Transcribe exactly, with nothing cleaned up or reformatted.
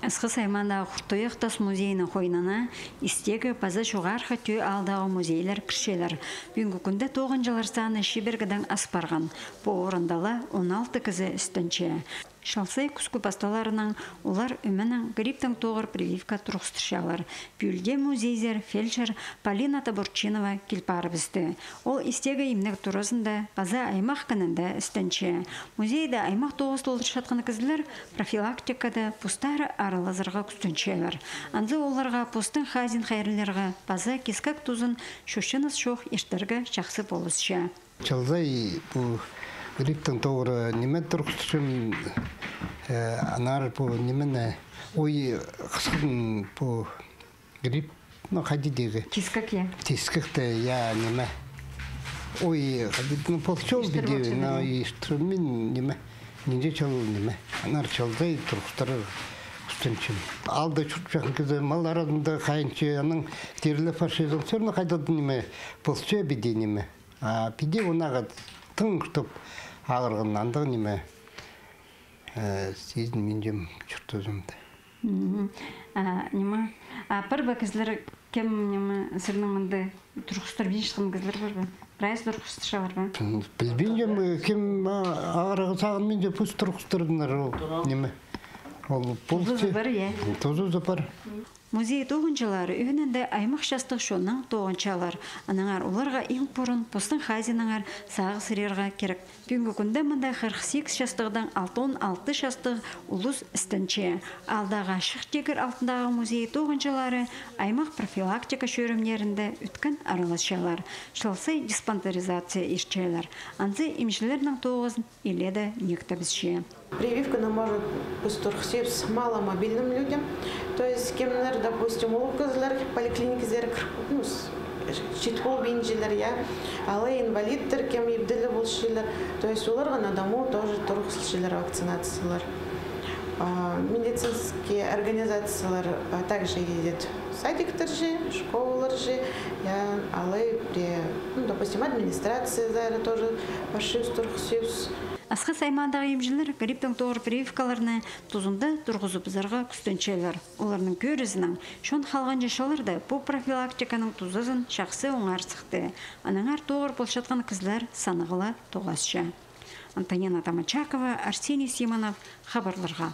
Асхыс аймаандағы Хуртуях тас музейнің хойнына истегі паза Чоғархы Тӧӧ аалдағы музейлер кірчелер. Пӱӱнгі кӱнде тоғынҷылар саны чибіргедең ас парған. Пу орында ла он алты кізі істенче. Чыл сай кӱскӱ пасталарынаң олар ӧменең грипптең тоғыр прививка турғыстырчалар. Пӱӱл дее музейзер фельдшер Полина Табурчинова кил парыбысты. Ол истегі имнег туразында паза аймах кінінде істенче. Музейде аймах тоғыс толдырчатхан кізілер профилактикада постары аралазарға кӱстенчелер. Анзы оларға постың хазиин хайраллирға паза кискек тузын чочыныс чох иртерге чахсы полысча. Чыл сай пу грипптең тоғыр ниме турғыстырчам, э, анар пу нимені, ой, хысхыдын пу грипп, ну, хайди тееге. Кискек, я. Кискекті, я, ниме. Ой, хайди, ну, полча ол. Иртір піди, полча, но, я. Иртір, мин ниме. Нинҷе чыл ниме. Анар чыл сай турғыстырар кӱстенчем. Аалда чуртапчатхан кізі мал аразында хайынча, анаң тирілеп парчазың, всё равно хайдағ-да ниме полча піди ниме. А піди ондағы тың кӱстеп ағырған андағ ниме, э, сизінминчем чуртазымда. Мгм. А, ниме, а пар ба кізілер, кем, ниме, сірернің мында турғыстырбинчатхан кізілер пар ба? Прайзы турғыстырчалар ба? Пілбинчем, э, кем, а, ағырарға сағынминча, пу турғыстырдыннар ол, ниме. Ол тузазы пар, я? Тузазы пар. Музей тоғынҷылары ӧӧнінде аймах частығ чоннаң тоғынчалар. Аннаңар оларға иң пурун постың хазиинаңар сағыс сыриарға кирек. Пӱӱнгі кӱнде мында хырых сигіс частығдаң алтон алты частығ улус істенче. Аалдағы Ачых тигір алтындағы музей тоғынҷылары аймах профилактика чӧрімнерінде ӧткін араласчалар. Чыл сай диспансеризация иртчелер. Анзы имҷілернің тоғызын иледе нигтебісче. Прививканы может пу турғыс сибіс маломобильным людям. То есть кемнер, допустим, улуғ кізілер поликлиниказар, ну, чит полбинчалар, я. Алай инвалидтер, кем ибділі полчалар. То есть оларға на дому тоже турғысчалар вакцинациялар. А, медицинский организациялар, а, также идет садиктерҷе, школаларҷа, я, алай пре, ну, допустим, администрациязар тоже парчабыс, турғыс сибіс. Асхыс аймаандағы имҷілер грипптең тоғыр прививкаларны тузында турғызыбызарға кӱстенчелер. Оларның кӧрізінең, чон халғанҷы чылларда пу профилактиканың тузазын чахсы оңар сыхты. Аннаңар тоғыр полчатхан кізілер санығы ла тоғасча. Антонина Тамачакова, Арсений Симонов, хабарларға.